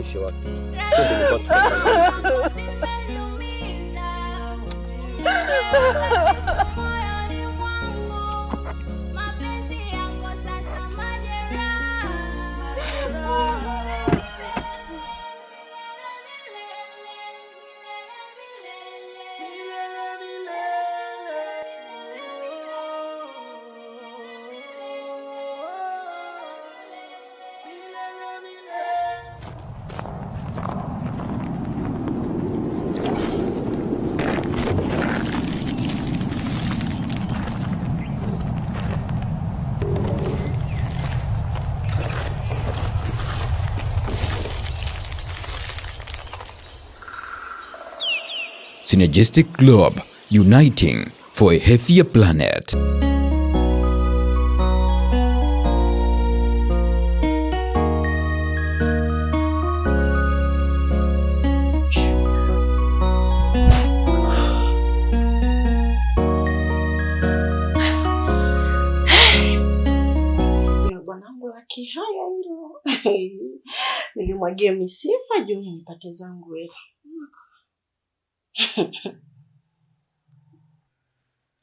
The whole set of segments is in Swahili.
Tuwapaishe watu. Twende nyumbani. Synergistic Globe, uniting for a healthier planet. Ya bwanangu wa kihaya hilo. Nilimwagie misifa juu nipate zangu hela.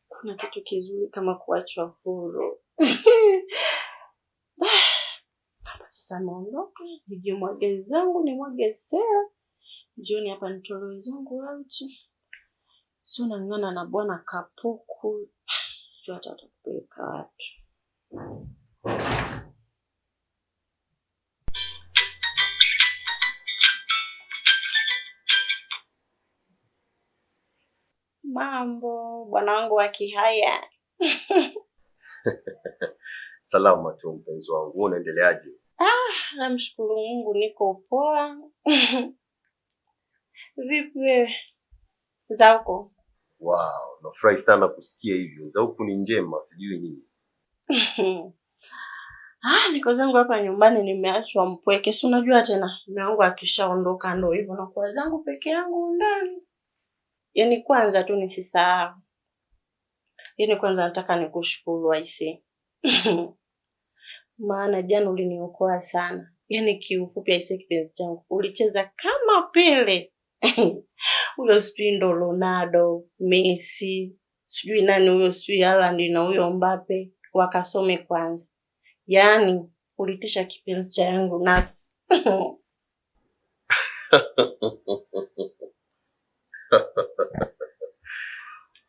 Kuna kitu kizuri kama kuachwa huru. Hapa sasa naondoka, nijimwage zangu, nimwage sera. Jioni hapa nitolewe zangu out. Sio nang'ana na bwana kapuku. Sio hata atakupeleka wapi. Mambo, bwana wangu wa kihaya. Salama tu mpenzi wangu, wewe unaendeleaje? Namshukuru Mungu niko poa. Vipi wewe? Za huko? Wow, nafurahi sana kusikia hivyo. Za huku ni njema, sijui nini. Ah, niko zangu hapa nyumbani nimeachwa mpweke. Si unajua tena mume wangu akishaondoka ndo hivyo nakuwa zangu peke yangu ndani. Yaani kwanza tu nisisahau. Yaani kwanza nataka nikushukuru aisee. Maana jana uliniokoa sana. Yaani kiufupi aisee, kipenzi changu, ulicheza kama Pele. Huyo sijui ndo Ronaldo, Messi, sijui nani huyo, sijui Haaland na huyo Mbappe, wakasome kwanza. Yaani ulitisha kipenzi cha yangu nafsi.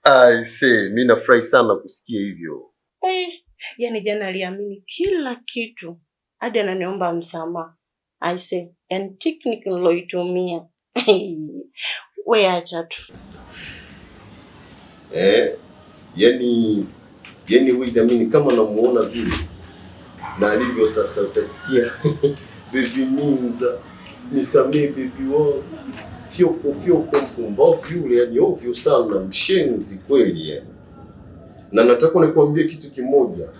I say, mi nafurahi sana kusikia hivyo. Eh, yaani jana aliamini kila kitu hadi ananiomba msamaha. I say, and technique niloitumia. We acha tu. Eh, yani huwezi amini kama namuona vile na alivyo sasa, utasikia baby Minza, nisamee baby wangu, fyoko fyoko, mpumbavu yule, yani ovyo sana, mshenzi kweli yani. Na nataka nikwambie kitu kimoja,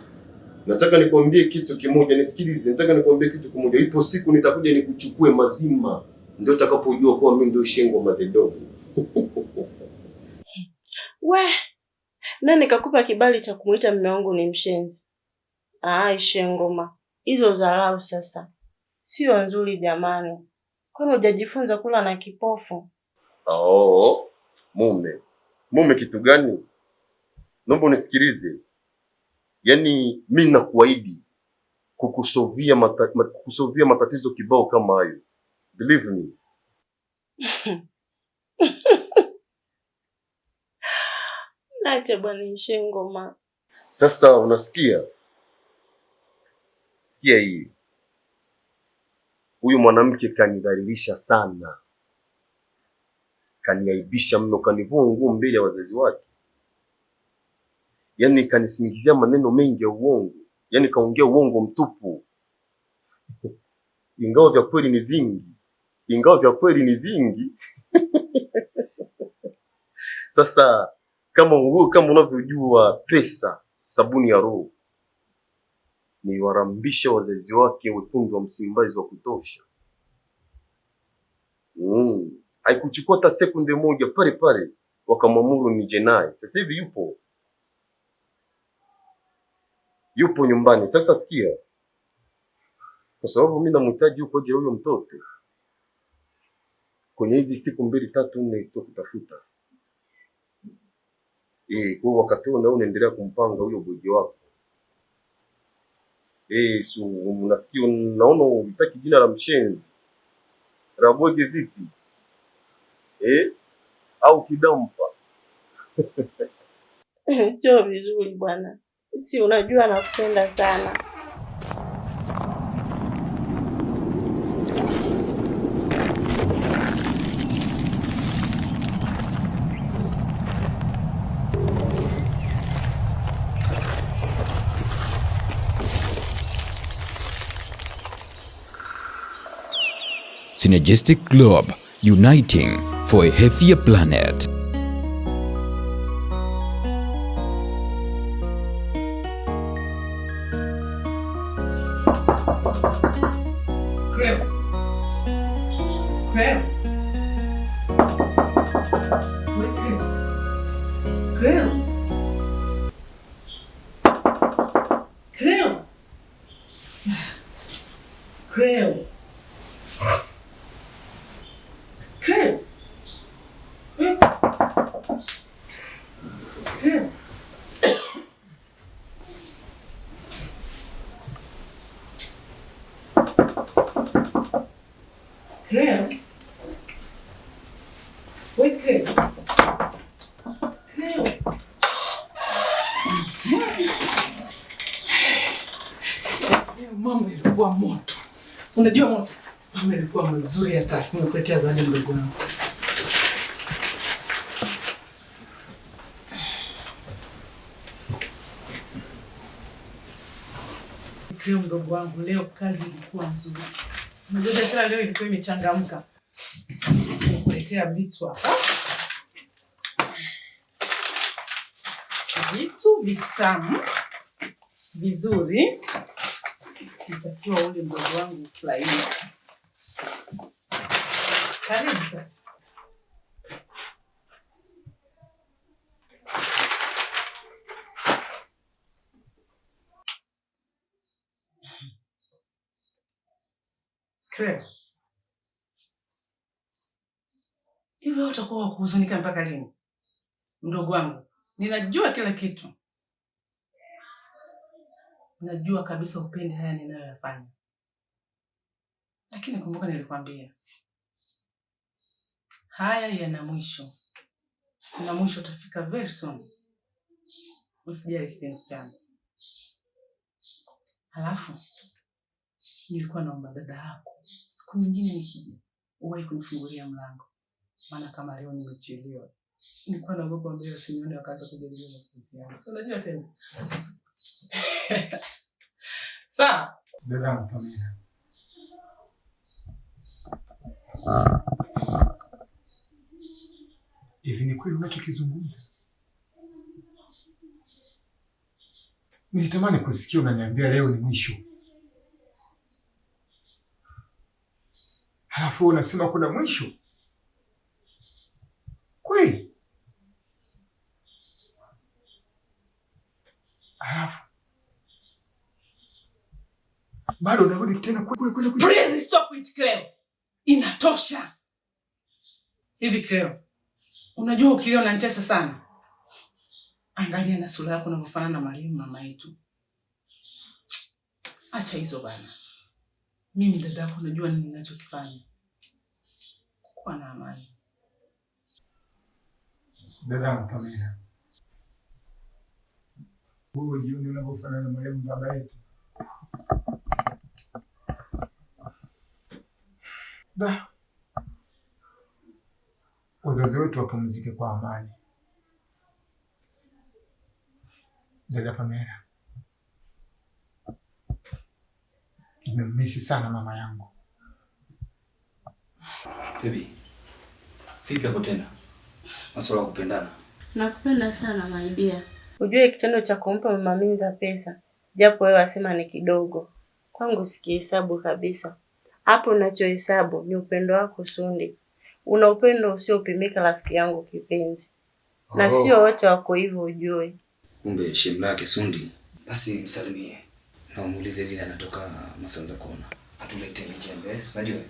nataka nikwambie kitu kimoja, nisikilize, nataka nikwambie kitu kimoja. Ipo siku nitakuja nikuchukue mazima, ndio utakapojua kuwa mimi ndio shengo Mathedogo. We, nani kakupa kibali cha kumuita mume wangu ni mshenzi? Ai, shengoma hizo dharau sasa sio nzuri jamani. Kwani hujajifunza kula na kipofu? Oh, mume mume kitu gani? Naomba unisikilize. Yaani mi nakuahidi kukusovia matatizo kibao kama hayo. Believe me. Nache bwana shengoma. Sasa unasikia? Sikia hii. Huyu mwanamke kanidhalilisha sana, kaniaibisha mno, kanivua nguo mbele ya wazazi wake, yaani kanisingizia maneno mengi ya uongo, yaani kaongea uongo mtupu, ingawa vya kweli ni vingi, ingawa vya kweli ni vingi. Sasa kama wewe, kama unavyojua pesa sabuni ya roho, niwarambisha wazazi wake wekundu wa Msimbazi wa kutosha. Haikuchukua hata sekunde moja, pale pale wakamwamuru nije naye. Sasa hivi yupo nyumbani. Sasa sikia, kwa sababu mimi namhitaji huko ajili ya huyo mtoto. Kwenye hizi siku 2 3 4 sitokutafuta. Kwa wakati huo na unaendelea kumpanga huyo boji wako. So unasikia, unaona unataka jina la mshenzi. Raboge vipi? Au kidampa. Sio vizuri bwana. Si unajua nakupenda sana. Synergistic Globe, uniting for a healthier planet. Mambo ilikuwa moto. Unajua moto? Mambo ilikuwa mazuri hata. Nimekuletea zawadi mdogo wangu. Leo mdogo wangu, leo kazi ilikuwa nzuri. Unajua biashara leo ilikuwa imechangamka. Nimekuletea vitu hapa. Vitu vitamu vizuri. Nitakiwa ule mdogo wangu ufurahie. Karibu sasa. Claire. Hivi utakuwa wa kuhuzunika mpaka lini? Mdogo wangu, ninajua kila kitu. Najua kabisa upende haya ninayoyafanya. Lakini kumbuka nilikwambia, haya yana mwisho. Na mwisho utafika very soon. Usijali kipenzi changu. Halafu nilikuwa naomba dada yako siku nyingine nikija uwahi kunifungulia mlango. Maana kama leo nimechelewa. Nilikuwa naogopa mbele usinione wakaanza kujadili mapenzi yangu. Si unajua tena. Sawa. Dada Pamela. Hivi ni kweli unachokizungumza? Nilitamani kusikia unaniambia leo ni mwisho. Halafu unasema kuna mwisho? Kweli? Halafu bado unarudi tena kule kule kule. Please stop it, Cleo. Inatosha. Hivi Cleo, unajua ukilia unanitesa sana. Angalia na sura yako unavyofanana na marehemu mama yetu. Acha hizo bana. Mimi dada yako najua nini ninachokifanya. Kuwa na amani. Dada Pamela, wewe jioni unavyofanana na marehemu baba yetu. Da. Wazazi wetu wapumzike kwa amani. Dada Pamela, nimemisi sana mama yangu. Baby, vipi hapo tena? Masuala ya kupendana. Nakupenda sana my dear. Ujue kitendo cha kumpa mama Minza pesa, japo wewe wasema ni kidogo, kwangu sikihesabu kabisa. Hapo ninachohesabu ni upendo wako Sundi. Una upendo usiopimika rafiki yangu kipenzi. Na sio wote wako hivyo ujue. Kumbe shemu lake Sundi. Basi msalimie na umuulize lini anatoka Masanza Kona. Atulete mijembe, unajua?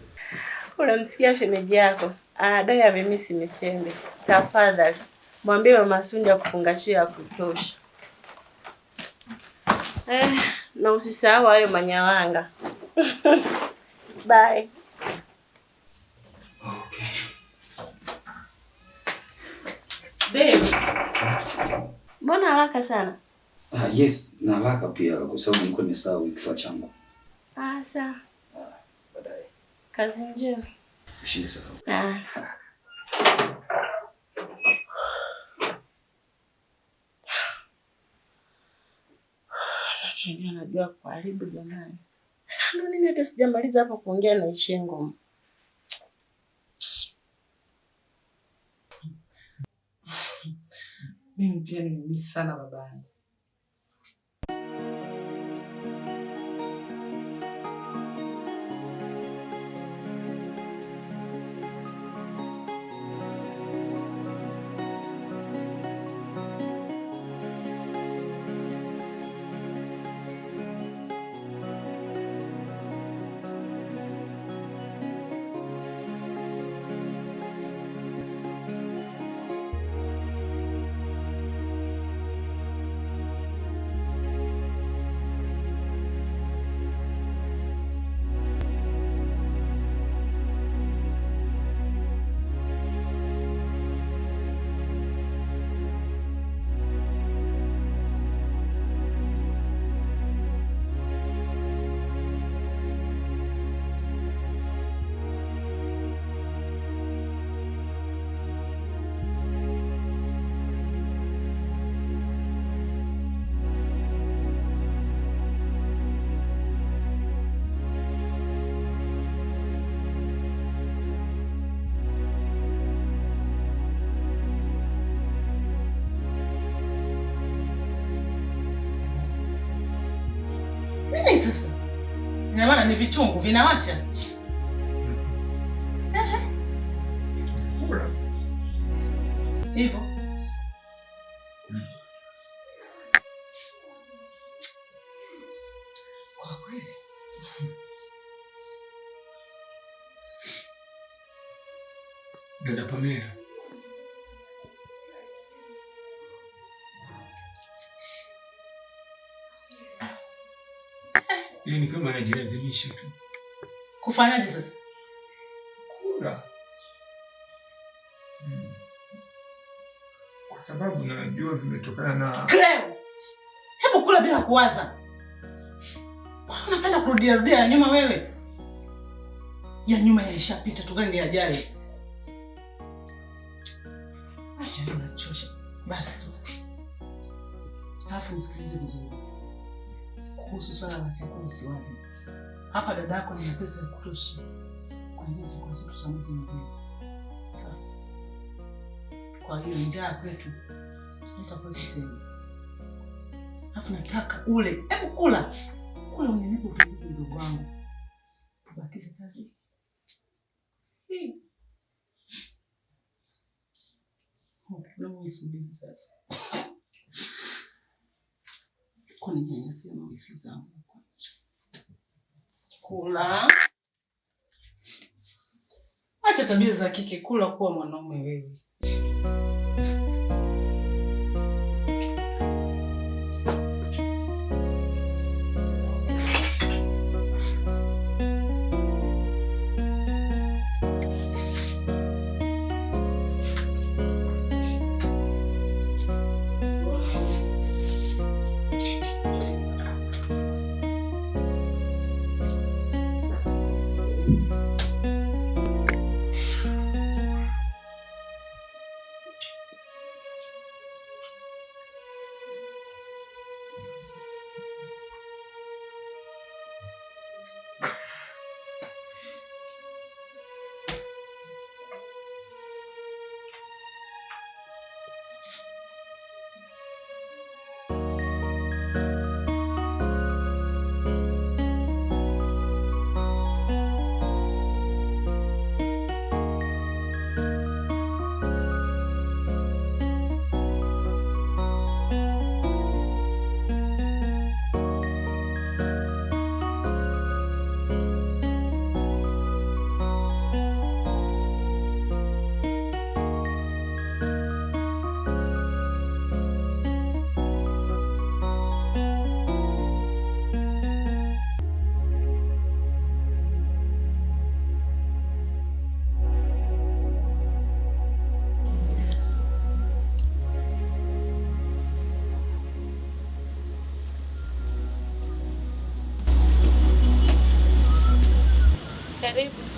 Unamsikia shemeji yako? Anadai amemisi michembe. Tafadhali mwambie mama Sundi akufungashie ya kutosha. Na usisahau hayo manyawanga. Bye. Okay. Babe. Mbona haraka sana? Yes, na haraka pia kwa sababu nilikuwa nimesahau kifaa changu. Sawa. Baadaye. Kazi njema. Ushinde salama. Watu wengine wanajua kuharibu jamani. Sasa ndo nini hata sijamaliza hapo kuongea na ishie ngoma. Mimi pia nimemiss sana babangu. Nini sasa? Ina maana ni vichungu vinawasha? Kula. Hivyo. Kwa kweli. Dada Pamela, ni kama anajilazimisha tu. Kufanyaje sasa? Kula. Kwa sababu najua vimetokana na Kreu. Hebu kula bila kuwaza. Kwa nini unapenda kurudia rudia ya nyuma wewe? Ya nyuma yalishapita, tugange yajayo. Aya, unachosha. Basi tu. Alafu nisikilize vizuri. Kuhusu swala la chakula usiwaze. Hapa dada yako nina pesa ya kutosha kwa ajili ya chakula chetu cha mwezi mzima. Sawa. Kwa hiyo njaa kwetu haitakuwepo tena. Alafu nataka ule. Hebu kula. Kula unipe utulivu mdogo wangu. Tubakize kazi. Hii. Unamuisubiri sasa. Kuninyanyasa mawifi zangu. Kula. Acha tabia za kike, kula kuwa mwanaume wewe.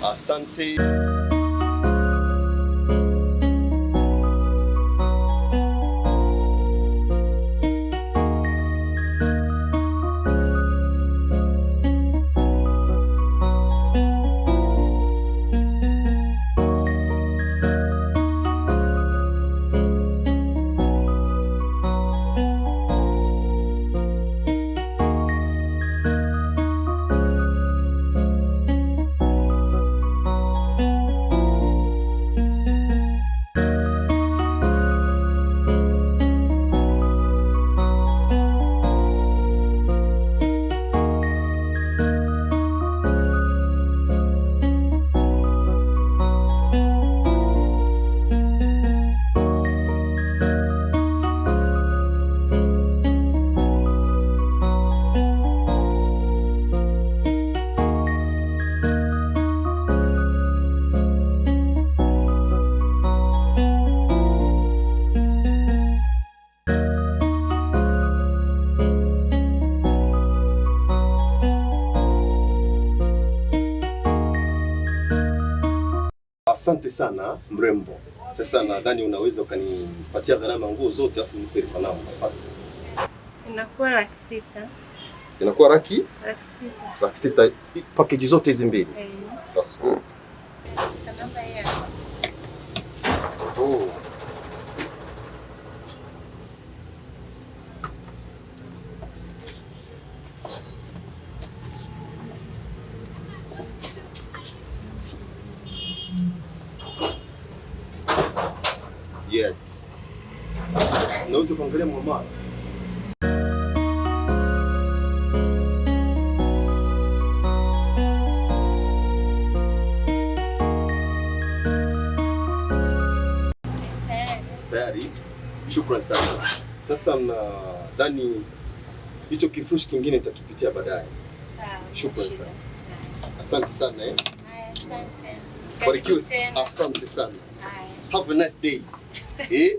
Asante. Asante sana mrembo. Sasa nadhani unaweza ukanipatia gharama ya nguo zote afu nipe nao nafasi. Inakuwa 600,000. Inakuwa laki 600,000. 600,000 package zote hizi mbili. Eh. That's good. Namba hii hapa. Oh. Yes. Unaweza kuangalia mwamala. Tayari. Shukran sana. Sasa nadhani hicho kifurushi kingine nitakipitia baadaye. Sawa. Shukran sana. Asante sana eh. Haya, asante. Barikiwe. Karibu tena. Asante sana. Haya. Have a nice day. Eh?